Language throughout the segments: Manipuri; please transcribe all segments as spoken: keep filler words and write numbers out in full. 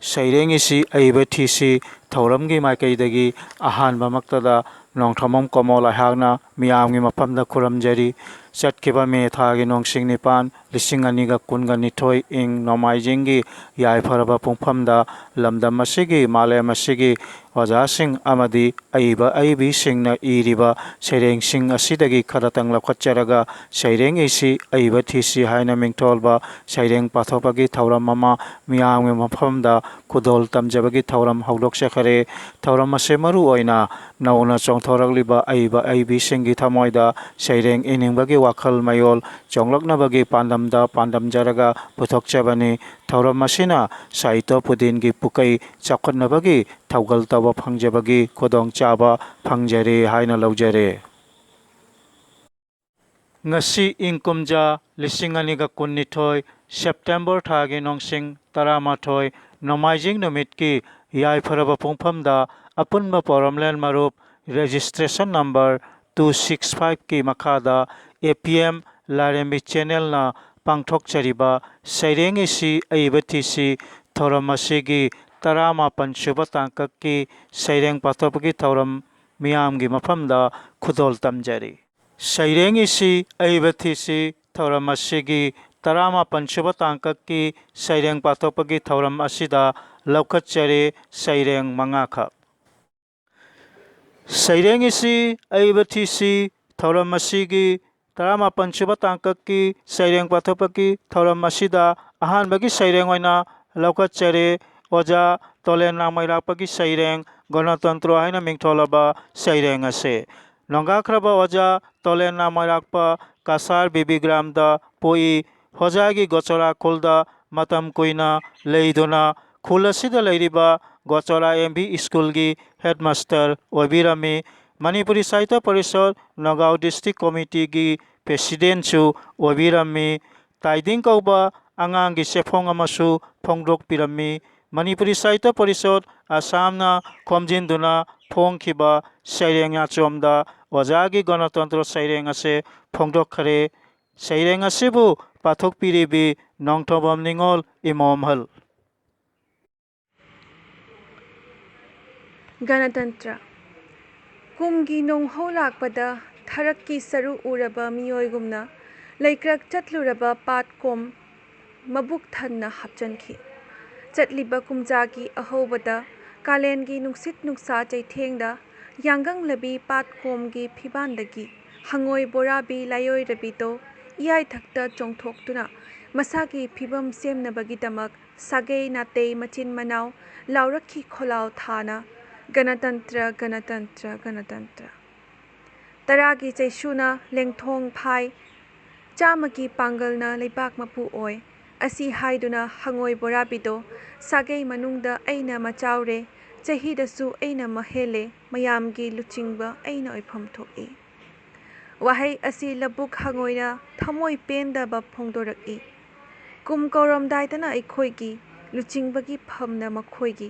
ꯁꯩꯔꯦꯡ ꯏꯁꯤ ꯑꯏꯕ ꯊꯤꯁꯤ ꯊꯧꯔꯝꯒꯤ ꯃꯥꯏꯀꯩꯗꯒꯤ ꯑꯍꯥꯟꯕꯃꯛꯇꯗ ꯅꯣꯡꯊꯣꯝꯕꯝ ꯀꯣꯃꯣꯜ ꯑꯩꯍꯥꯛꯅ ꯃꯤꯌꯥꯝꯒꯤ ꯃꯐꯝꯗ ꯈꯨꯔꯨꯝꯖꯔꯤ꯫ ꯆꯠꯈꯤꯕ ꯃꯦ ꯊꯥꯒꯤ ꯅꯣꯡꯁꯤꯡ ꯅꯤꯄꯥꯟ, ꯂꯤꯁꯤꯡ ꯑꯅꯤꯒ ꯀꯨꯟꯒ ꯅꯤꯊꯣꯏ, ꯏꯪ ꯅꯣꯡꯃꯥꯏꯖꯤꯡꯒꯤ ꯌꯥꯏꯐꯔꯕ ꯄꯨꯡꯐꯝꯗ ꯂꯝꯗꯝ ꯑꯁꯤꯒꯤ, ꯃꯥꯂꯦꯝ ꯑꯁꯤꯒꯤ ꯑꯣꯖꯥꯁꯤꯡ ꯑꯃꯗꯤ ꯑꯏꯕ ꯑꯏꯕꯤꯁꯤꯡꯅ ꯏꯔꯤꯕ ꯁꯩꯔꯦꯡꯁꯤꯡ ꯑꯁꯤꯗꯒꯤ ꯈꯔꯇꯪ ꯂꯧꯈꯠꯆꯔꯒ, ꯁꯩꯔꯦꯡ ꯏꯁꯤ ꯑꯏꯕ ꯊꯤꯁꯤ ꯍꯥꯏꯅ ꯃꯤꯡꯊꯣꯜꯕ ꯁꯩꯔꯦꯡ ꯄꯥꯊꯣꯛꯄꯒꯤ ꯊꯧꯔꯝ ꯑꯃ ꯃꯤꯌꯥꯝꯒꯤ ꯃꯐꯝꯗ ꯈꯨꯗꯣꯜ ꯇꯝꯖꯕꯒꯤ ꯊꯧꯔꯝ ꯍꯧꯗꯣꯛꯆꯈꯔꯦ꯫ ꯊꯧꯔꯝ ꯑꯁꯤ ꯃꯔꯨ ꯑꯣꯏꯅ ꯅꯧꯅ ꯆꯣꯡꯊꯣꯔꯛꯂꯤꯕ ꯑꯏꯕ ꯑꯏꯕꯤꯁꯤꯡꯒꯤ ꯊꯃꯣꯏꯗ ꯁꯩꯔꯦꯡ ꯏꯅꯤꯡꯕꯒꯤ ꯋꯥꯈꯜ ꯃꯌꯣꯜ ꯆꯣꯡꯂꯛꯅꯕꯒꯤ ꯄꯥꯟꯗꯝꯗ ꯄꯥꯟꯗꯝꯖꯔꯒ ꯄꯨꯊꯣꯛꯆꯕꯅꯤ꯫ ꯊꯧꯔꯝ ꯑꯁꯤꯅ ꯁꯥꯍꯤꯇ꯭ꯌ ꯄꯨꯗꯤꯟꯒꯤ ꯄꯨꯀꯩ ꯆꯥꯎꯈꯠꯅꯕꯒꯤ ꯊꯧꯒꯜ ꯇꯧꯕ ꯐꯪꯖꯕꯒꯤ ꯈꯨꯗꯣꯡꯆꯥꯕ ꯐꯪꯖꯔꯦ ꯍꯥꯏꯅ ꯂꯧꯖꯔꯦ꯫ ꯉꯁꯤ ꯏꯪ ꯀꯨꯝꯖꯥ ꯂꯤꯁꯤꯡ ꯑꯅꯤꯒ ꯀꯨꯟꯅꯤꯊꯣꯏ, ꯁꯦꯞꯇꯦꯝꯕꯔ ꯊꯥꯒꯤ ꯅꯣꯡꯁꯤꯡ ꯇꯔꯥꯃꯥꯊꯣꯏ, ꯅꯣꯡꯃꯥꯏꯖꯤꯡ ꯅꯨꯃꯤꯠꯀꯤ ꯌꯥꯏꯐꯔꯕ ꯄꯨꯡꯐꯝꯗ ꯑꯄꯨꯟꯕ ꯄꯣꯔꯝꯂꯦꯟ ꯃꯔꯨꯞ registration number two six five ꯀꯤ ꯃꯈꯥꯗ A P M ꯂꯥꯏꯔꯦꯝꯕꯤ channelꯅ ꯄꯥꯡꯊꯣꯛꯆꯔꯤꯕ ꯁꯩꯔꯦꯡ ꯏꯁꯤ ꯑꯏꯕ ꯊꯤꯁꯤ ꯊꯧꯔꯝ ꯑꯁꯤꯒꯤ ꯇꯔꯥꯃꯥꯄꯟ ꯁꯨꯕ ꯇꯥꯡꯀꯛꯀꯤ ꯁꯩꯔꯦꯡ ꯄꯥꯊꯣꯛꯄꯒꯤ ꯊꯧꯔꯝ ꯃꯤꯌꯥꯝꯒꯤ ꯃꯐꯝꯗ ꯈꯨꯗꯣꯜ ꯇꯝꯖꯔꯤ꯫ ꯁꯩꯔꯦꯡ ꯏꯁꯤ ꯑꯏꯕ ꯊꯤꯁꯤ ꯊꯧꯔꯝ ꯑꯁꯤꯒꯤ ꯇꯔꯥꯃꯥꯄꯟ ꯁꯨꯕ ꯇꯥꯡꯀꯛꯀꯤ ꯁꯩꯔꯦꯡ ꯄꯥꯊꯣꯛꯄꯒꯤ ꯊꯧꯔꯝ ꯑꯁꯤꯗ ꯂꯧꯈꯠꯆꯔꯦ ꯁꯩꯔꯦꯡ ꯃꯉꯥꯈꯛ꯫ ꯁꯩꯔꯦꯡ ꯏꯁꯤ ꯑꯏꯕ ꯊꯤꯁꯤ ꯊꯧꯔꯝ ꯑꯁꯤꯒꯤ ꯇꯔꯥꯃꯥꯄꯟ ꯁꯨꯕ ꯇꯥꯡꯀꯛꯀꯤ ꯁꯩꯔꯦꯡ ꯄꯥꯊꯣꯛꯄꯒꯤ ꯊꯧꯔꯝ ꯑꯁꯤꯗ ꯑꯍꯥꯟꯕꯒꯤ ꯁꯩꯔꯦꯡ ꯑꯣꯏꯅ ꯂꯧꯈꯠꯆꯔꯦ ꯑꯣꯖꯥ ꯇꯣꯂꯦꯟ ꯅꯥꯃꯩꯔꯥꯛꯄꯒꯤ ꯁꯩꯔꯦꯡ ꯒꯅꯇꯟꯇ꯭ꯔ ꯍꯥꯏꯅ ꯃꯤꯡꯊꯣꯜꯂꯕ ꯁꯩꯔꯦꯡ ꯑꯁꯦ꯫ ꯅꯣꯡꯒꯥꯈ꯭ꯔꯕ ꯑꯣꯖꯥ ꯇꯣꯂꯦꯟ ꯅꯥꯃꯩꯔꯥꯛꯄ ꯀꯁꯥꯔ ꯕꯤꯕꯤꯒ꯭ꯔꯥꯝꯗ ꯄꯣꯛꯏ꯫ ꯍꯣꯖꯥꯒꯤ ꯒꯣꯆꯣꯔꯥ ꯈꯨꯜꯗ ꯃꯇꯝ ꯀꯨꯏꯅ ꯂꯩꯗꯨꯅ ꯈꯨꯜ ꯑꯁꯤꯗ ꯂꯩꯔꯤꯕ ꯒꯣꯆꯣꯔꯥ M V schoolꯒꯤ headmaster ꯑꯣꯏꯕꯤꯔꯝꯃꯤ꯫ ꯃꯅꯤꯄꯨꯔꯤ ꯁꯥꯍꯤꯇ꯭ꯌ ꯄꯔꯤꯁꯠ ꯅꯒꯥꯎ district committeeꯒꯤ presidentꯁꯨ ꯑꯣꯏꯕꯤꯔꯝꯃꯤ꯫ ꯇꯥꯏꯗꯤꯡ ꯀꯧꯕ ꯑꯉꯥꯡꯒꯤ ꯆꯦꯐꯣꯡ ꯑꯃꯁꯨ ꯐꯣꯡꯗꯣꯛꯄꯤꯔꯝꯃꯤ꯫ ꯃꯅꯤꯄꯨꯔꯤ ꯁꯥꯍꯤꯇ꯭ꯌ ꯄꯔꯤꯁꯠ ꯑꯁꯥꯝꯅ ꯈꯣꯝꯖꯤꯟꯗꯨꯅ ꯐꯣꯡꯈꯤꯕ ꯁꯩꯔꯦꯡ ꯌꯥꯆꯣꯝꯗ ꯑꯣꯖꯥꯒꯤ ꯒꯅꯇꯟꯇ꯭ꯔ ꯁꯩꯔꯦꯡ ꯑꯁꯦ ꯐꯣꯡꯗꯣꯛꯈ꯭ꯔꯦ꯫ ꯁꯩꯔꯦꯡ ꯑꯁꯤꯕꯨ ꯄꯥꯊꯣꯛꯄꯤꯔꯤꯕꯤ ꯅꯣꯡꯊꯣꯝꯕꯝ ꯅꯤꯉꯣꯜ ꯏꯃꯣꯝꯍꯜ꯫ ꯒꯅꯇꯟꯇ꯭ꯔ꯫ ꯀꯨꯝꯒꯤ ꯅꯣꯡꯍꯧ ꯂꯥꯛꯄꯗ ꯊꯔꯛꯀꯤ ꯁꯔꯨ ꯎꯔꯕ ꯃꯤꯑꯣꯏꯒꯨꯝꯅ ꯂꯩꯀ꯭ꯔꯛ ꯆꯠꯂꯨꯔꯕ ꯄꯥꯠꯀꯣꯝ ꯃꯕꯨꯛ ꯊꯟꯅ ꯍꯥꯞꯆꯟꯈꯤ꯫ ꯆꯠꯂꯤꯕ ꯀꯨꯝꯖꯥꯒꯤ ꯑꯍꯧꯕꯗ ꯀꯥꯂꯦꯟꯒꯤ ꯅꯨꯡꯁꯤꯠ ꯅꯨꯡꯁꯥ ꯆꯩꯊꯦꯡꯗ ꯌꯥꯡꯒꯪꯂꯕꯤ ꯄꯥꯠꯀꯣꯝꯒꯤ ꯐꯤꯕꯥꯟꯗꯒꯤ ꯍꯉꯣꯏ ꯕꯣꯔꯥꯕꯤ ꯂꯥꯏꯑꯣꯏꯔꯕꯤꯗꯣ ꯏꯌꯥꯏꯊꯛꯇ ꯆꯣꯡꯊꯣꯛꯇꯨꯅ ꯃꯁꯥꯒꯤ ꯐꯤꯕꯝ ꯁꯦꯝꯅꯕꯒꯤꯗꯃꯛ ꯁꯥꯒꯩ ꯅꯥꯇꯩ ꯃꯆꯤꯟ ꯃꯅꯥꯎ ꯂꯥꯎꯔꯛꯈꯤ ꯈꯣꯜꯂꯥꯎ ꯊꯥꯅ, "ꯒꯅꯇꯟꯇ꯭ꯔ, ꯒꯅꯇꯟꯇ꯭ꯔ, ꯒꯅꯇꯟꯇ꯭ꯔ"꯫ ꯇꯔꯥꯒꯤ ꯆꯩꯁꯨꯅ ꯂꯦꯡꯊꯣꯡ ꯐꯥꯏ, ꯆꯥꯝꯃꯒꯤ ꯄꯥꯡꯒꯜꯅ ꯂꯩꯕꯥꯛ ꯃꯄꯨ ꯑꯣꯏ꯫ ꯑꯁꯤ ꯍꯥꯏꯗꯨꯅ ꯍꯉꯣꯏ ꯕꯣꯔꯥꯕꯤꯗꯣ ꯁꯥꯒꯩ ꯃꯅꯨꯡꯗ ꯑꯩꯅ ꯃꯆꯥꯎꯔꯦ, ꯆꯍꯤꯗꯁꯨ ꯑꯩꯅ ꯃꯍꯦꯜꯂꯦ, ꯃꯌꯥꯝꯒꯤ ꯂꯨꯆꯤꯡꯕ ꯑꯩꯅ ꯑꯣꯏꯐꯝ ꯊꯣꯛꯏ꯫ ꯋꯥꯍꯩ ꯑꯁꯤ ꯂꯧꯕꯨꯛ ꯍꯉꯣꯏꯅ ꯊꯃꯣꯏ ꯄꯦꯟꯗꯕ ꯐꯣꯡꯗꯣꯔꯛꯏ꯫ ꯀꯨꯝ ꯀꯧꯔꯝꯗꯥꯏꯗꯅ ꯑꯩꯈꯣꯏꯒꯤ ꯂꯨꯆꯤꯡꯕꯒꯤ ꯐꯝꯅ ꯃꯈꯣꯏꯒꯤ꯫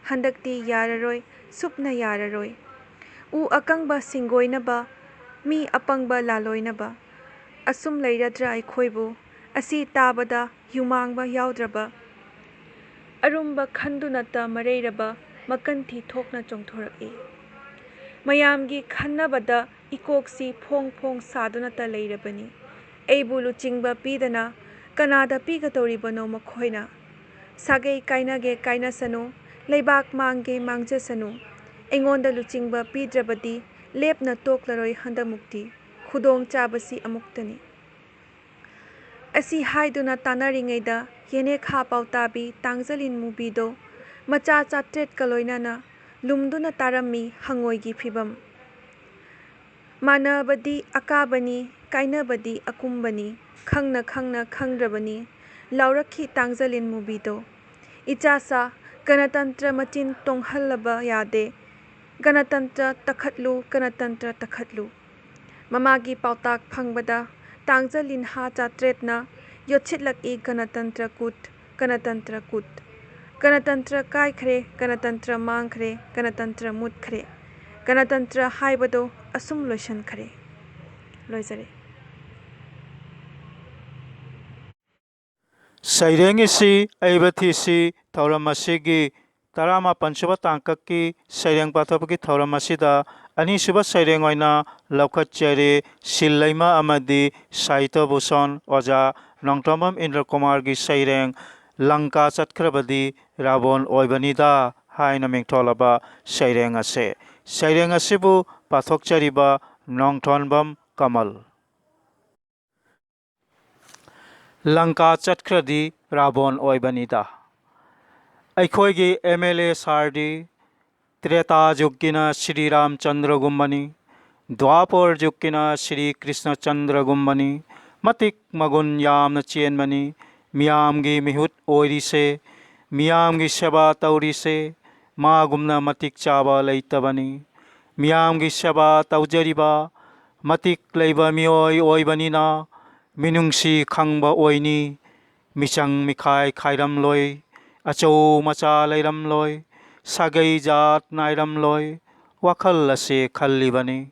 ꯍꯟꯗꯛꯇꯤ ꯌꯥꯔꯔꯣꯏ, ꯁꯨꯞꯅ ꯌꯥꯔꯔꯣꯏ꯫ ꯎ ꯑꯀꯪꯕ ꯁꯤꯡꯒꯣꯏꯅꯕ, ꯃꯤ ꯑꯄꯪꯕ ꯂꯥꯂꯣꯏꯅꯕ꯫ ꯑꯁꯨꯝ ꯂꯩꯔꯗ꯭ꯔꯥ ꯑꯩꯈꯣꯏꯕꯨ? ꯑꯁꯤ ꯇꯥꯕꯗ ꯌꯨꯃꯥꯡꯕ ꯌꯥꯎꯗ꯭ꯔꯕ, ꯑꯔꯨꯝꯕ ꯈꯟꯗꯨꯅꯇ ꯃꯔꯩꯔꯕ ꯃꯀꯟꯊꯤ ꯊꯣꯛꯅ ꯆꯣꯡꯊꯣꯔꯛꯏ꯫ ꯃꯌꯥꯝꯒꯤ ꯈꯟꯅꯕꯗ ꯏꯀꯣꯛꯁꯤ ꯐꯣꯡ ꯐꯣꯡ ꯁꯥꯗꯨꯅꯇ ꯂꯩꯔꯕꯅꯤ꯫ ꯑꯩꯕꯨ ꯂꯨꯆꯤꯡꯕ ꯄꯤꯗꯅ ꯀꯅꯥꯗ ꯄꯤꯒꯗꯧꯔꯤꯕꯅꯣ ꯃꯈꯣꯏꯅ? ꯁꯥꯒꯩ ꯀꯥꯏꯅꯒꯦ ꯀꯥꯏꯅꯁꯅꯨ, ꯂꯩꯕꯥꯛ ꯃꯥꯡꯒꯦ ꯃꯥꯡꯖꯁꯅꯨ, ꯑꯩꯉꯣꯟꯗ ꯂꯨꯆꯤꯡꯕ ꯄꯤꯗ꯭ꯔꯕꯗꯤ ꯂꯦꯞꯅ ꯇꯣꯛꯂꯔꯣꯏ ꯍꯟꯗꯛꯃꯨꯛꯇꯤ꯫ ꯈꯨꯗꯣꯡ ꯆꯥꯕꯁꯤ ꯑꯃꯨꯛꯇꯅꯤ꯫ ꯑꯁꯤ ꯍꯥꯏꯗꯨꯅ ꯇꯥꯟꯅꯔꯤꯉꯩꯗ ꯌꯦꯅꯦꯈꯥ ꯄꯥꯎꯇꯥꯕꯤ ꯇꯥꯡꯖꯂꯤꯟ ꯃꯨꯕꯤꯗꯣ ꯃꯆꯥ ꯆꯥꯇ꯭ꯔꯦꯠꯀ ꯂꯣꯏꯅꯅ ꯂꯨꯝꯗꯨꯅ ꯇꯥꯔꯝꯃꯤ ꯍꯉꯣꯏꯒꯤ ꯐꯤꯕꯝ꯫ ꯃꯥꯟꯅꯕꯗꯤ ꯑꯀꯥꯕꯅꯤ, ꯀꯥꯏꯅꯕꯗꯤ ꯑꯀꯨꯝꯕꯅꯤ, ꯈꯪꯅ ꯈꯪꯅ ꯈꯪꯗ꯭ꯔꯕꯅꯤ, ꯂꯥꯎꯔꯛꯈꯤ ꯇꯥꯡꯖꯂꯤꯟ ꯃꯨꯕꯤꯗꯣ꯫ "ꯏꯆꯥꯁꯥ, ꯒꯅꯇꯟꯇ꯭ꯔ ꯃꯆꯤꯟ ꯇꯣꯡꯍꯜꯂꯕ ꯌꯥꯗꯦ꯫ ꯒꯅꯇꯟꯇ꯭ꯔ ꯇꯛꯈꯠꯂꯨ, ꯒꯅꯇꯟꯇ꯭ꯔ ꯇꯛꯈꯠꯂꯨ"꯫ ꯃꯃꯥꯒꯤ ꯄꯥꯎꯇꯥꯛ ꯐꯪꯕꯗ ꯇꯥꯡꯖꯂꯤꯟꯍꯥ ꯆꯥꯇ꯭ꯔꯦꯠꯅ ꯌꯣꯠꯁꯤꯠꯂꯛꯏ ꯒꯅꯇꯟꯇ꯭ꯔ ꯀꯨꯠ, ꯒꯅꯇꯟꯇ꯭ꯔ ꯀꯨꯠ꯫ "ꯒꯅꯇꯟꯇ꯭ꯔ ꯀꯥꯏꯈ꯭ꯔꯦ, ꯒꯅꯇꯟꯇ꯭ꯔ ꯃꯥꯡꯈ꯭ꯔꯦ, ꯒꯅꯇꯟꯇ꯭ꯔ ꯃꯨꯠꯈ꯭ꯔꯦ"꯫ ꯒꯅꯇꯟꯇ꯭ꯔ ꯍꯥꯏꯕꯗꯣ ꯑꯁꯨꯝ ꯂꯣꯏꯁꯟꯈ꯭ꯔꯦ꯫ ꯂꯣꯏꯖꯔꯦ꯫ ꯁꯩꯔꯦꯡ ꯏꯁꯤ ꯑꯏꯕ ꯊꯤꯁꯤ ꯊꯧꯔꯝ ꯑꯁꯤꯒꯤ ꯇꯔꯥꯃꯥꯄꯟ ꯁꯨꯕ ꯇꯥꯡꯀꯛꯀꯤ ꯁꯩꯔꯦꯡ ꯄꯥꯊꯣꯛꯄꯒꯤ ꯊꯧꯔꯝ ꯑꯁꯤꯗ ꯑꯅꯤꯁꯨꯕ ꯁꯩꯔꯦꯡ ꯑꯣꯏꯅ ꯂꯧꯈꯠꯆꯔꯤ꯫ ꯁꯤꯜ ꯂꯩꯃ ꯑꯃꯗꯤ ꯁꯥꯍꯤꯇ꯭ꯌ ꯚꯨꯁꯟ ꯑꯣꯖꯥ ꯅꯣꯡꯊꯣꯝꯕꯝ ꯏꯟꯗ꯭ꯔ ꯀꯨꯃꯥꯔꯒꯤ ꯁꯩꯔꯦꯡ "ꯂꯪꯀꯥ ꯆꯠꯈ꯭ꯔꯕꯗꯤ ꯔꯥꯕꯣꯟ ꯑꯣꯏꯕꯅꯤꯗ" ꯍꯥꯏꯅ ꯃꯤꯡꯊꯣꯜꯂꯕ ꯁꯩꯔꯦꯡ ꯑꯁꯦ꯫ ꯁꯩꯔꯦꯡ ꯑꯁꯤꯕꯨ ꯄꯥꯊꯣꯛꯆꯔꯤꯕ ꯅꯣꯡꯊꯣꯟꯕꯝ ꯀꯃꯜ꯫ ꯂꯪꯀꯥ ꯆꯠꯈ꯭ꯔꯗꯤ ꯔꯥꯕꯣꯟ ꯑꯣꯏꯕꯅꯤꯗ꯫ ꯑꯩꯈꯣꯏꯒꯤ ꯑꯦꯝ ꯑꯦꯜ ꯑꯦ ꯁꯥꯔꯗꯤ ꯇ꯭ꯔꯦꯇꯥ ꯖꯨꯒꯀꯤꯅ ꯁ꯭ꯔꯤ ꯔꯥꯝꯆꯟꯗ꯭ꯔꯒꯨꯝꯕꯅꯤ, ꯗ꯭ꯋꯥꯄꯔ ꯖꯨꯒꯀꯤꯅ ꯁ꯭ꯔꯤ ꯀ꯭ꯔꯤꯁꯅꯆꯟꯗ꯭ꯔꯒꯨꯝꯕꯅꯤ꯫ ꯃꯇꯤꯛ ꯃꯒꯨꯟ ꯌꯥꯝꯅ ꯆꯦꯟꯕꯅꯤ꯫ ꯃꯤꯌꯥꯝꯒꯤ ꯃꯤꯍꯨꯠ ꯑꯣꯏꯔꯤꯁꯦ, ꯃꯤꯌꯥꯝꯒꯤ ꯁꯦꯕꯥ ꯇꯧꯔꯤꯁꯦ ꯃꯥꯒꯨꯝꯅ ꯃꯇꯤꯛ ꯆꯥꯕ ꯂꯩꯇꯕꯅꯤ꯫ ꯃꯤꯌꯥꯝꯒꯤ ꯁꯦꯕꯥ ꯇꯧꯖꯔꯤꯕ ꯃꯇꯤꯛ ꯂꯩꯕ ꯃꯤꯑꯣꯏ ꯑꯣꯏꯕꯅꯤꯅ ꯃꯤꯅꯨꯡꯁꯤ ꯈꯪꯕ ꯑꯣꯏꯅꯤ꯫ ꯃꯤꯆꯪ ꯃꯤꯈꯥꯏ ꯈꯥꯏꯔꯝꯂꯣꯏ, ꯑꯆꯧ ꯃꯆꯥ ꯂꯩꯔꯝꯂꯣꯏ, ꯁꯥꯒꯩ ꯖꯥꯠ ꯅꯥꯏꯔꯝꯂꯣꯏ, ꯋꯥꯈꯜ ꯑꯁꯦ ꯈꯜꯂꯤꯕꯅꯤ꯫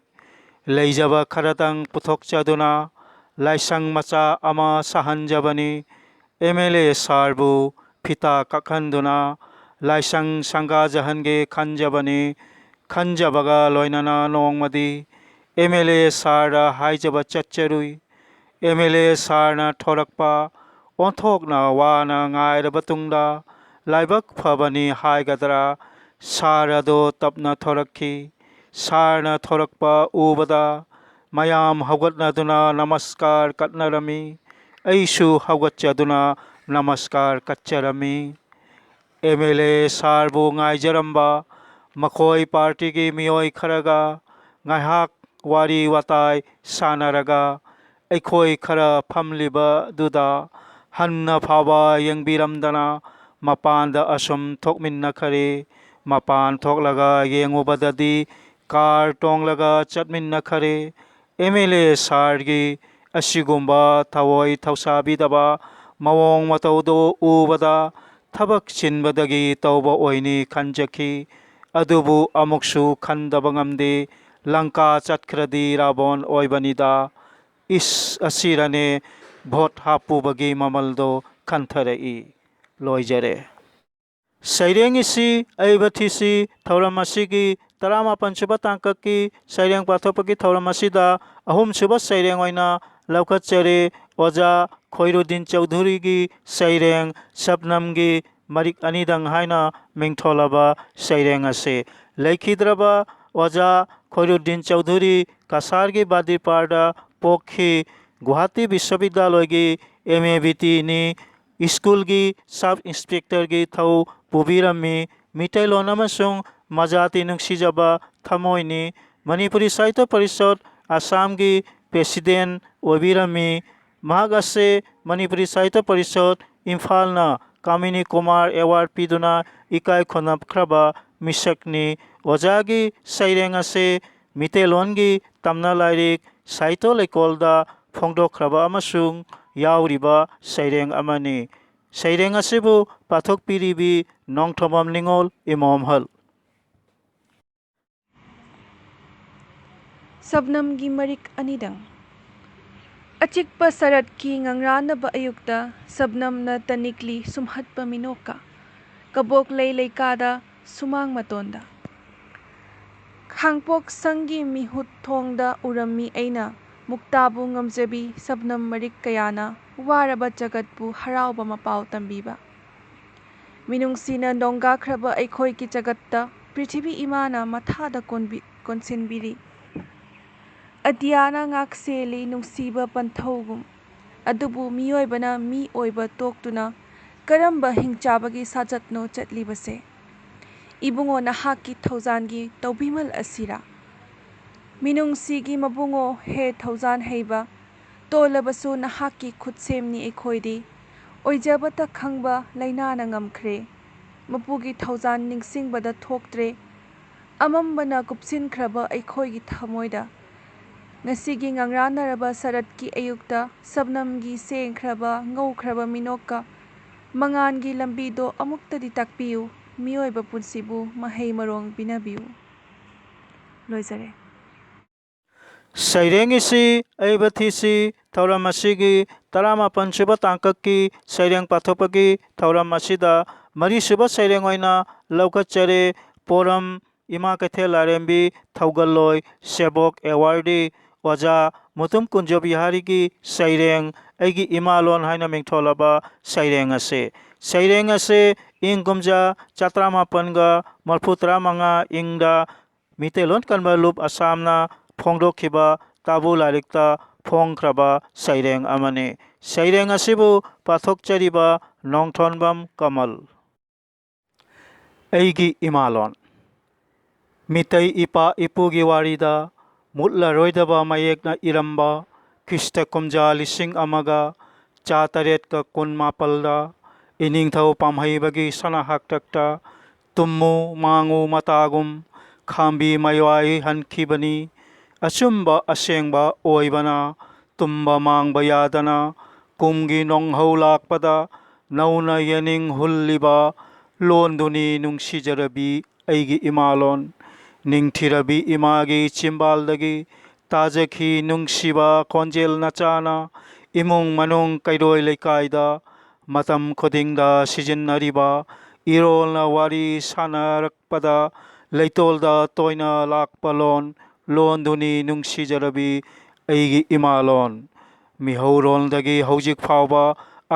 ꯂꯩꯖꯕ ꯈꯔꯗꯪ ꯄꯨꯊꯣꯛꯆꯗꯨꯅ ꯂꯥꯏꯁꯪ ꯃꯆꯥ ꯑꯃ ꯁꯥꯍꯟꯖꯕꯅꯤ꯫ ꯑꯦꯝ ꯑꯦꯜ ꯑꯦ ꯁꯥꯔꯕꯨ ꯐꯤꯇꯥ ꯀꯛꯍꯟꯗꯨꯅ ꯂꯥꯏꯁꯪ ꯁꯪꯒꯥꯖꯍꯟꯒꯦ ꯈꯟꯖꯕꯅꯤ꯫ ꯈꯟꯖꯕꯒ ꯂꯣꯏꯅꯅ ꯅꯣꯡꯃꯗꯤ ꯑꯦꯝ ꯑꯦꯜ ꯑꯦ ꯁꯥꯔꯗ ꯍꯥꯏꯖꯕ ꯆꯠꯆꯔꯨꯏ꯫ ꯑꯦꯝ ꯑꯦꯜ ꯑꯦ ꯁꯥꯔꯅ ꯊꯣꯔꯛꯄ ꯑꯣꯟꯊꯣꯛꯅ ꯋꯥꯅ ꯉꯥꯏꯔꯕ ꯇꯨꯡꯗ, ꯂꯥꯏꯕꯛ ꯐꯕꯅꯤ ꯍꯥꯏꯒꯗ꯭ꯔꯥ, ꯁꯥꯔ ꯑꯗꯣ ꯇꯞꯅ ꯊꯣꯔꯛꯈꯤ꯫ ꯁꯥꯔꯅ ꯊꯣꯔꯛꯄ ꯎꯕꯗ ꯃꯌꯥꯝ ꯍꯧꯒꯠꯅꯗꯨꯅ ꯅꯃꯁꯀꯥꯔ ꯀꯠꯅꯔꯝꯃꯤ꯫ ꯑꯩꯁꯨ ꯍꯧꯒꯠꯆꯗꯨꯅ ꯅꯃꯁꯀꯥꯔ ꯀꯠꯆꯔꯝꯃꯤ꯫ ꯑꯦꯝ ꯑꯦꯜ ꯑꯦ ꯁꯥꯔꯕꯨ ꯉꯥꯏꯖꯔꯝꯕ ꯃꯈꯣꯏ ꯄꯥꯔꯇꯤꯒꯤ ꯃꯤꯑꯣꯏ ꯈꯔꯒ ꯉꯥꯏꯍꯥꯛ ꯋꯥꯔꯤ ꯋꯥꯇꯥꯏ ꯁꯥꯟꯅꯔꯒ, ꯑꯩꯈꯣꯏ ꯈꯔ ꯐꯝꯂꯤꯕꯗꯨꯗ ꯍꯟꯅ ꯐꯥꯎꯕ ꯌꯦꯡꯕꯤꯔꯝꯗꯅ ꯃꯄꯥꯟꯗ ꯑꯁꯨꯝ ꯊꯣꯛꯃꯤꯟꯅꯈꯔꯦ꯫ ꯃꯄꯥꯟ ꯊꯣꯛꯂꯒ ꯌꯦꯡꯉꯨꯕꯗꯗꯤ ꯀꯥꯔ ꯇꯣꯡꯂꯒ ꯆꯠꯃꯤꯟꯅꯈꯔꯦ꯫ ꯑꯦꯝ ꯑꯦꯜ ꯑꯦ ꯁꯥꯔꯒꯤ ꯑꯁꯤꯒꯨꯝꯕ ꯊꯑꯣꯏ ꯊꯧꯁꯥꯕꯤꯗꯕ ꯃꯑꯣꯡ ꯃꯇꯧꯗꯨ ꯎꯕꯗ ꯊꯕꯛ ꯆꯤꯟꯕꯗꯒꯤ ꯇꯧꯕ ꯑꯣꯏꯅꯤ ꯈꯟꯖꯈꯤ꯫ ꯑꯗꯨꯕꯨ ꯑꯃꯨꯛꯁꯨ ꯈꯟꯗꯕ ꯉꯝꯗꯦ꯫ ꯂꯪꯀꯥ ꯆꯠꯈ꯭ꯔꯗꯤ ꯔꯥꯕꯣꯟ ꯑꯣꯏꯕꯅꯤꯗ꯫ ꯏꯁ, ꯑꯁꯤꯔꯅꯦ ꯚꯣꯠ ꯍꯥꯞꯄꯨꯕꯒꯤ ꯃꯃꯜꯗꯣ ꯈꯟꯊꯔꯛꯏ꯫ ꯂꯣꯏꯖꯔꯦ꯫ ꯁꯩꯔꯦꯡ ꯏꯁꯤ ꯑꯏꯕ ꯊꯤꯁꯤ ꯊꯧꯔꯝ ꯑꯁꯤꯒꯤ ꯇꯔꯥꯃꯥꯄꯟ ꯁꯨꯕ ꯇꯥꯡꯀꯛꯀꯤ ꯁꯩꯔꯦꯡ ꯄꯥꯊꯣꯛꯄꯒꯤ ꯊꯧꯔꯝ ꯑꯁꯤꯗ ꯑꯍꯨꯝꯁꯨꯕ ꯁꯩꯔꯦꯡ ꯑꯣꯏꯅ ꯂꯧꯈꯠꯆꯔꯦ꯫ ꯑꯣꯖꯥ ꯈꯣꯏꯔꯨꯗꯤꯟ ꯆꯧꯙꯨꯔꯤꯒꯤ ꯁꯩꯔꯦꯡ ꯁꯕꯅꯝꯒꯤ ꯃꯔꯤꯛ ꯑꯅꯤꯗꯪ ꯍꯥꯏꯅ ꯃꯤꯡꯊꯣꯜꯂꯕ ꯁꯩꯔꯦꯡ ꯑꯁꯤ꯫ ꯂꯩꯈꯤꯗ꯭ꯔꯕ ꯑꯣꯖꯥ ꯈꯣꯏꯔꯨꯗꯤꯟ ꯆꯧꯙꯨꯔꯤ ꯀꯁꯥꯔꯒꯤ ꯕꯥꯗꯤꯄꯥꯔꯗ ꯄꯣꯛꯈꯤ꯫ ꯒꯨꯋꯥꯍꯥꯇꯤ ꯕꯤꯁ꯭ꯋꯕꯤꯗ꯭ꯌꯥꯂꯣꯏꯒꯤ ꯑꯦꯝ ꯑꯦ ꯕꯤ ꯇꯤꯅꯤ꯫ ꯁ꯭ꯀꯨꯜꯒꯤ ꯁꯕ ꯏꯟꯁꯄꯦꯛꯇꯔꯒꯤ ꯊꯧ ꯄꯨꯕꯤꯔꯝꯃꯤ꯫ ꯃꯤꯇꯩꯂꯣꯟ ꯑꯃꯁꯨꯡ ꯃꯖꯥꯇꯤ ꯅꯨꯡꯁꯤꯖꯕ ꯊꯃꯣꯏꯅꯤ꯫ ꯃꯅꯤꯄꯨꯔꯤ ꯁꯥꯍꯤꯇ꯭ꯌ ꯄꯔꯤꯁꯠ ꯑꯁꯥꯝꯒꯤ ꯄ꯭ꯔꯦꯁꯤꯗꯦꯟ ꯑꯣꯏꯕꯤꯔꯝꯃꯤ꯫ ꯃꯍꯥꯛ ꯑꯁꯤ ꯃꯅꯤꯄꯨꯔꯤ ꯁꯥꯍꯤꯇ꯭ꯌ ꯄꯔꯤꯁꯠ ꯏꯝꯐꯥꯜꯅ ꯀꯥꯃꯤꯅꯤ ꯀꯨꯃꯥꯔ ꯑꯦꯋꯥꯔꯗ ꯄꯤꯗꯨꯅ ꯏꯀꯥꯏ ꯈꯨꯝꯅꯈ꯭ꯔꯕ ꯃꯤꯁꯛꯅꯤ꯫ ꯑꯣꯖꯥꯒꯤ ꯁꯩꯔꯦꯡ ꯑꯁꯤ ꯃꯤꯇꯩꯂꯣꯟꯒꯤ ꯇꯝꯅ ꯂꯥꯏꯔꯤꯛ ꯁꯥꯍꯤꯇ꯭ꯌ ꯂꯩꯀꯣꯜꯗ ꯐꯣꯡꯗꯣꯛꯈ꯭ꯔꯕ ꯑꯃꯁꯨꯡ ꯌꯥꯎꯔꯤꯕ ꯁꯩꯔꯦꯡ ꯑꯃꯅꯤ꯫ ꯁꯩꯔꯦꯡ ꯑꯁꯤꯕꯨ ꯄꯥꯊꯣꯛꯄꯤꯔꯤꯕꯤ ꯅꯣꯡꯊꯣꯝꯕꯝ ꯅꯤꯉꯣꯜ ꯏꯃꯣꯝꯍꯜ꯫ ꯁꯕꯅꯝꯒꯤ ꯃꯔꯤꯛ ꯑꯅꯤꯗꯪ꯫ ꯑꯆꯤꯛꯄ ꯁꯔꯠꯀꯤ ꯉꯪꯔꯥꯟꯅꯕ ꯑꯌꯨꯛꯇ ꯁꯕꯅꯝꯅ ꯇꯅꯤꯛꯂꯤ ꯁꯨꯝꯍꯠꯄ ꯃꯤꯅꯣꯛꯀ꯫ ꯀꯕꯣꯛꯂꯩ ꯂꯩꯀꯥꯗ ꯁꯨꯃꯥꯡ ꯃꯇꯣꯟꯗ꯫ ꯈꯥꯡꯄꯣꯛꯁꯪꯒꯤ ꯃꯤꯍꯨꯠ ꯊꯣꯡꯗ ꯎꯔꯝꯃꯤ ꯑꯩꯅ ꯃꯨꯛꯇꯥꯕꯨ ꯉꯝꯖꯕꯤ ꯁꯕꯅꯝ ꯃꯔꯤꯛ ꯀꯌꯥꯅ ꯋꯥꯔꯕ ꯖꯒꯠꯄꯨ ꯍꯔꯥꯎꯕ ꯃꯄꯥꯎ ꯇꯝꯕꯤꯕ꯫ ꯃꯤꯅꯨꯡꯁꯤꯅ ꯅꯣꯡꯒꯥꯈ꯭ꯔꯕ ꯑꯩꯈꯣꯏꯒꯤ ꯖꯒꯠꯇ ꯄ꯭ꯔꯤꯊꯤꯕꯤ ꯏꯃꯥꯅ ꯃꯊꯥꯗ ꯀꯣꯟꯕꯤ-, ꯀꯣꯟꯁꯤꯟꯕꯤꯔꯤ꯫ ꯑꯇꯤꯌꯥꯅ ꯉꯥꯛꯁꯦꯜꯂꯤ ꯅꯨꯡꯁꯤꯕ ꯄꯟꯊꯧꯒꯨꯝ꯫ ꯑꯗꯨꯕꯨ ꯃꯤꯑꯣꯏꯕꯅ ꯃꯤ ꯑꯣꯏꯕ ꯇꯣꯛꯇꯨꯅ ꯀꯔꯝꯕ ꯍꯤꯡꯆꯥꯕꯒꯤ ꯁꯥꯖꯠꯅꯣ ꯆꯠꯂꯤꯕꯁꯦ? ꯏꯕꯨꯡꯉꯣ, ꯅꯍꯥꯛꯀꯤ ꯊꯧꯖꯥꯟꯒꯤ ꯇꯧꯕꯤꯃꯜ ꯑꯁꯤꯔꯥ? ꯃꯤꯅꯨꯡꯁꯤꯒꯤ ꯃꯕꯨꯡꯉꯣ, ꯍꯦ ꯊꯧꯖꯥꯟ ꯍꯩꯕ, ꯇꯣꯜꯂꯕꯁꯨ ꯅꯍꯥꯛꯀꯤ ꯈꯨꯠꯁꯦꯝꯅꯤ ꯑꯩꯈꯣꯏꯗꯤ꯫ ꯑꯣꯏꯖꯕꯇ ꯈꯪꯕ ꯂꯥꯏꯅꯥꯅ ꯉꯝꯈ꯭ꯔꯦ꯫ ꯃꯄꯨꯒꯤ ꯊꯧꯖꯥꯟ ꯅꯤꯡꯁꯤꯡꯕꯗ ꯊꯣꯛꯇ꯭ꯔꯦ꯫ ꯑꯃꯝꯕꯅ ꯀꯨꯞꯁꯤꯟꯈ꯭ꯔꯕ ꯑꯩꯈꯣꯏꯒꯤ ꯊꯃꯣꯏꯗ꯫ ꯉꯁꯤꯒꯤ ꯉꯪꯔꯥꯟꯅꯔꯕ ꯁꯔꯠꯀꯤ ꯑꯌꯨꯛꯇ ꯁꯕꯅꯝꯒꯤ ꯁꯦꯡꯈ꯭ꯔꯕ, ꯉꯧꯈ꯭ꯔꯕ ꯃꯤꯅꯣꯛꯀ ꯃꯉꯥꯟꯒꯤ ꯂꯝꯕꯤꯗꯣ ꯑꯃꯨꯛꯇꯗꯤ ꯇꯥꯛꯄꯤꯌꯨ, ꯃꯤꯑꯣꯏꯕ ꯄꯨꯟꯁꯤꯕꯨ ꯃꯍꯩ ꯃꯔꯣꯡ ꯄꯤꯅꯕꯤꯌꯨ꯫ ꯂꯣꯏꯖꯔꯦ꯫ ꯁꯩꯔꯦꯡ ꯏꯁꯤ ꯑꯩꯕ ꯊꯤꯁꯤ ꯊꯧꯔꯝ ꯑꯁꯤꯒꯤ ꯇꯔꯥꯃꯥꯄꯟ ꯁꯨꯕ ꯇꯥꯡꯀꯛꯀꯤ ꯁꯩꯔꯦꯡ ꯄꯥꯊꯣꯛꯄꯒꯤ ꯊꯧꯔꯝ ꯑꯁꯤꯗ ꯃꯔꯤꯁꯨꯕ ꯁꯩꯔꯦꯡ ꯑꯣꯏꯅ ꯂꯧꯈꯠꯆꯔꯦ꯫ ꯄꯣꯔꯝ ꯏꯃꯥ ꯀꯩꯊꯦꯜ ꯂꯥꯏꯔꯦꯝꯕꯤ ꯊꯧꯒꯜꯂꯣꯏ ꯁꯦꯕꯣꯛ ꯑꯦꯋꯥꯔꯗꯤ ꯑꯣꯖꯥ ꯃꯨꯇꯨꯝ ꯀꯨꯟꯖ ꯕꯤꯍꯥꯔꯤꯒꯤ ꯁꯩꯔꯦꯡ ꯑꯩꯒꯤ ꯏꯃꯥꯂꯣꯟ ꯍꯥꯏꯅ ꯃꯤꯡꯊꯣꯜꯂꯕ ꯁꯩꯔꯦꯡ ꯑꯁꯤ꯫ ꯁꯩꯔꯦꯡ ꯑꯁꯤ ꯏꯪ ꯀꯨꯝꯖꯥ ꯆꯥꯇ꯭ꯔꯥꯃꯥꯄꯟꯒ ꯃꯔꯐꯨ ꯇꯔꯥꯃꯉꯥ ꯏꯪꯗ ꯃꯤꯇꯩꯂꯣꯟ ꯀꯟꯕ ꯂꯨꯞ ꯑꯁꯥꯝꯅ ꯐꯣꯡꯗꯣꯛꯈꯤꯕ ꯇꯥꯕꯨ ꯂꯥꯏꯔꯤꯛꯇ ꯐꯣꯡꯈ꯭ꯔꯕ ꯁꯩꯔꯦꯡ ꯑꯃꯅꯤ꯫ ꯁꯩꯔꯦꯡ ꯑꯁꯤꯕꯨ ꯄꯥꯊꯣꯛꯆꯔꯤꯕ ꯅꯣꯡꯊꯣꯟꯕꯝ ꯀꯃꯜ꯫ ꯑꯩꯒꯤ ꯏꯃꯥꯂꯣꯟ꯫ ꯃꯤꯇꯩ ꯏꯄꯥ ꯏꯄꯨꯒꯤ ꯋꯥꯔꯤꯗ ꯃꯨꯠꯂꯔꯣꯏꯗꯕ ꯃꯌꯦꯛꯅ ꯏꯔꯝꯕ ꯈ꯭ꯔꯤꯁꯇ ꯀꯨꯝꯖꯥ ꯂꯤꯁꯤꯡ ꯑꯃꯒ ꯆꯥꯇꯔꯦꯠꯀ ꯀꯨꯟꯃꯥꯄꯜꯗ ꯏꯅꯤꯡꯊꯧ ꯄꯥꯝꯍꯩꯕꯒꯤ ꯁꯅꯥ ꯍꯥꯛꯇꯛꯇ ꯇꯨꯝꯃꯨ ꯃꯥꯡꯉꯨ ꯃꯇꯥꯒꯨꯝ ꯈꯥꯝꯕꯤ ꯃꯥꯏꯋꯥꯏ ꯍꯟꯈꯤꯕꯅꯤ꯫ ꯑꯆꯨꯝꯕ ꯑꯁꯦꯡꯕ ꯑꯣꯏꯕꯅ ꯇꯨꯝꯕ ꯃꯥꯡꯕ ꯌꯥꯗꯅ ꯀꯨꯝꯒꯤ ꯅꯣꯡꯍꯧ ꯂꯥꯛꯄꯗ ꯅꯧꯅ ꯌꯦꯅꯤꯡ ꯍꯨꯜꯂꯤꯕ ꯂꯣꯟꯗꯨꯅꯤ ꯅꯨꯡꯁꯤꯖꯔꯕꯤ ꯑꯩꯒꯤ ꯏꯃꯥꯂꯣꯟ꯫ ꯅꯤꯡꯊꯤꯔꯕꯤ ꯏꯃꯥꯒꯤ ꯆꯤꯝꯕꯥꯜꯗꯒꯤ ꯇꯥꯖꯈꯤ ꯅꯨꯡꯁꯤꯕ ꯈꯣꯟꯖꯦꯜ ꯅꯆꯥꯅ ꯏꯃꯨꯡ ꯃꯅꯨꯡ ꯀꯩꯔꯣꯏ ꯂꯩꯀꯥꯏꯗ ꯃꯇꯝ ꯈꯨꯗꯤꯡꯗ ꯁꯤꯖꯤꯟꯅꯔꯤꯕ ꯏꯔꯣꯜꯅ ꯋꯥꯔꯤ ꯁꯥꯟꯅꯔꯛꯄꯗ ꯂꯩꯇꯣꯜꯗ ꯇꯣꯏꯅ ꯂꯥꯛꯄ ꯂꯣꯟ, ꯂꯣꯟꯗꯨꯅꯤ ꯅꯨꯡꯁꯤꯖꯔꯕꯤ ꯑꯩꯒꯤ ꯏꯃꯥꯂꯣꯟ꯫ ꯃꯤꯍꯧꯔꯣꯜꯗꯒꯤ ꯍꯧꯖꯤꯛ ꯐꯥꯎꯕ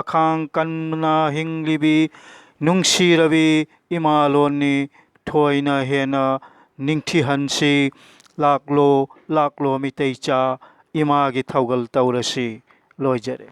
ꯑꯈꯥꯡ ꯀꯟꯅ ꯍꯤꯡꯂꯤꯕꯤ ꯅꯨꯡꯁꯤꯔꯕꯤ ꯏꯃꯥꯂꯣꯟꯅꯤ꯫ ꯊꯣꯏꯅ ꯍꯦꯟꯅ ꯅꯤꯡꯊꯤꯍꯟꯁꯤ꯫ ꯂꯥꯛꯂꯣ, ꯂꯥꯛꯂꯣ ꯃꯤꯇꯩꯆꯥ, ꯏꯃꯥꯒꯤ ꯊꯧꯒꯜ ꯇꯧꯔꯁꯤ꯫ ꯂꯣꯏꯖꯔꯦ꯫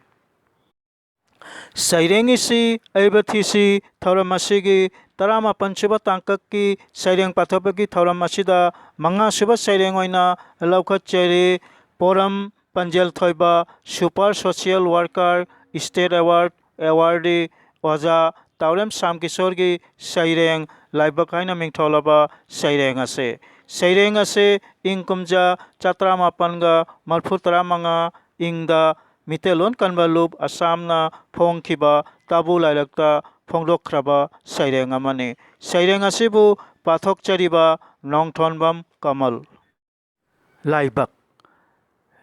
ꯁꯩꯔꯦꯡ ꯏꯁꯤ ꯑꯩꯕ ꯊꯤꯁꯤ ꯊꯧꯔꯝ ꯑꯁꯤꯒꯤ ꯇꯔꯥꯃꯥꯄꯟ ꯁꯨꯕ ꯇꯥꯡꯀꯛꯀꯤ ꯁꯩꯔꯦꯡ ꯄꯥꯊꯣꯛꯄꯒꯤ ꯊꯧꯔꯝ ꯑꯁꯤꯗ ꯃꯉꯥ ꯁꯨꯕ ꯁꯩꯔꯦꯡ ꯑꯣꯏꯅ ꯂꯧꯈꯠꯆꯔꯤ꯫ ꯄꯣꯔꯝ ꯄꯟꯖꯦꯜ ꯊꯣꯏꯕ super social worker state award awardee ꯑꯣꯖꯥ ꯇꯥꯎꯔꯦꯝ ꯁ꯭ꯌꯥꯝ ꯀꯤꯁꯣꯔꯒꯤ ꯁꯩꯔꯦꯡ ꯂꯥꯏꯕꯛ ꯍꯥꯏꯅ ꯃꯤꯡꯊꯣꯜꯂꯕ ꯁꯩꯔꯦꯡ ꯑꯁꯤ꯫ ꯁꯩꯔꯦꯡ ꯑꯁꯤ ꯏꯪ ꯀꯨꯝꯖꯥ ꯆꯥꯇ꯭ꯔꯥꯃꯥꯄꯟꯒ ꯃꯔꯐꯨ ꯇꯔꯥꯃꯉꯥ ꯏꯪꯗ ꯃꯤꯇꯩꯂꯣꯟ ꯀꯟꯕ ꯂꯨꯞ ꯑꯁꯥꯝꯅ ꯐꯣꯡꯈꯤꯕ ꯇꯥꯕꯨ ꯂꯥꯏꯔꯤꯛꯇ ꯐꯣꯡꯗꯣꯛꯈ꯭ꯔꯕ ꯁꯩꯔꯦꯡ ꯑꯃꯅꯤ꯫ ꯁꯩꯔꯦꯡ ꯑꯁꯤꯕꯨ ꯄꯥꯊꯣꯛꯆꯔꯤꯕ ꯅꯣꯡꯊꯣꯟꯕꯝ ꯀꯃꯜ꯫ ꯂꯥꯏꯕꯛ꯫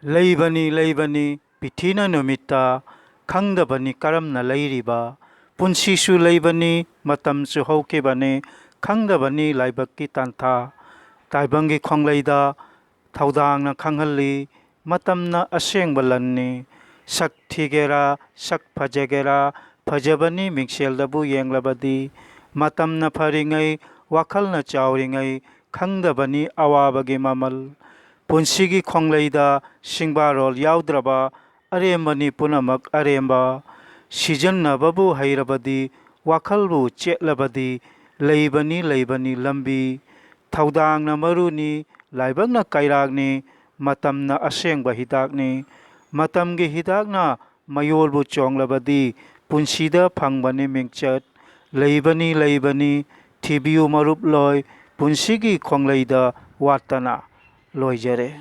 ꯂꯩꯕꯅꯤ, ꯂꯩꯕꯅꯤ, ꯄꯤꯊꯤꯅ ꯅꯨꯃꯤꯠꯇ ꯈꯪꯗꯕꯅꯤ ꯀꯔꯝꯅ ꯂꯩꯔꯤꯕ꯫ ꯄꯨꯟꯁꯤꯁꯨ ꯂꯩꯕꯅꯤ, ꯃꯇꯝꯁꯨ ꯍꯧꯈꯤꯕꯅꯤ, ꯈꯪꯗꯕꯅꯤ ꯂꯥꯏꯕꯛꯀꯤ ꯇꯥꯟꯊꯥ꯫ ꯇꯥꯏꯕꯪꯒꯤ ꯈꯣꯡꯂꯩꯗ ꯊꯧꯗꯥꯡꯅ ꯈꯪꯍꯜꯂꯤ, ꯃꯇꯝꯅ ꯑꯁꯦꯡꯕ ꯂꯟꯅꯤ꯫ ꯁꯛ ꯊꯤꯒꯦꯔꯥ, ꯁꯛ ꯐꯖꯒꯦꯔꯥ, ꯐꯖꯕꯅꯤ ꯃꯤꯡꯁꯦꯜꯗꯕꯨ ꯌꯦꯡꯂꯕꯗꯤ꯫ ꯃꯇꯝꯅ ꯐꯔꯤꯉꯩ, ꯋꯥꯈꯜꯅ ꯆꯥꯎꯔꯤꯉꯩ, ꯈꯪꯗꯕꯅꯤ ꯑꯋꯥꯕꯒꯤ ꯃꯃꯜ꯫ ꯄꯨꯟꯁꯤꯒꯤ ꯈꯣꯡꯂꯩꯗ ꯁꯤꯡꯕꯥꯔꯣꯜ ꯌꯥꯎꯗ꯭ꯔꯕ, ꯑꯔꯦꯝꯕꯅꯤ ꯄꯨꯝꯅꯃꯛ ꯑꯔꯦꯝꯕ꯫ ꯁꯤꯖꯤꯟꯅꯕꯕꯨ ꯍꯩꯔꯕꯗꯤ, ꯋꯥꯈꯜꯕꯨ ꯆꯦꯠꯂꯕꯗꯤ, ꯂꯩꯕꯅꯤ, ꯂꯩꯕꯅꯤ ꯂꯝꯕꯤ꯫ ꯊꯧꯗꯥꯡꯅ ꯃꯔꯨꯅꯤ, ꯂꯥꯏꯕꯛꯅ ꯀꯩꯔꯥꯛꯅꯤ, ꯃꯇꯝꯅ ꯑꯁꯦꯡꯕ ꯍꯤꯗꯥꯛꯅꯤ꯫ ꯃꯇꯝꯒꯤ ꯍꯤꯗꯥꯛꯅ ꯃꯌꯣꯜꯕꯨ ꯆꯣꯡꯂꯕꯗꯤ, ꯄꯨꯟꯁꯤꯗ ꯐꯪꯕꯅꯤ ꯃꯤꯡꯆꯠ꯫ ꯂꯩꯕꯅꯤ, ꯂꯩꯕꯅꯤ, ꯊꯤꯕꯤꯌꯨ ꯃꯔꯨꯞ ꯂꯣꯏ, ꯄꯨꯟꯁꯤꯒꯤ ꯈꯣꯡꯂꯩꯗ ꯋꯥꯠꯇꯅ꯫ ꯂꯣꯏꯖꯔꯦ꯫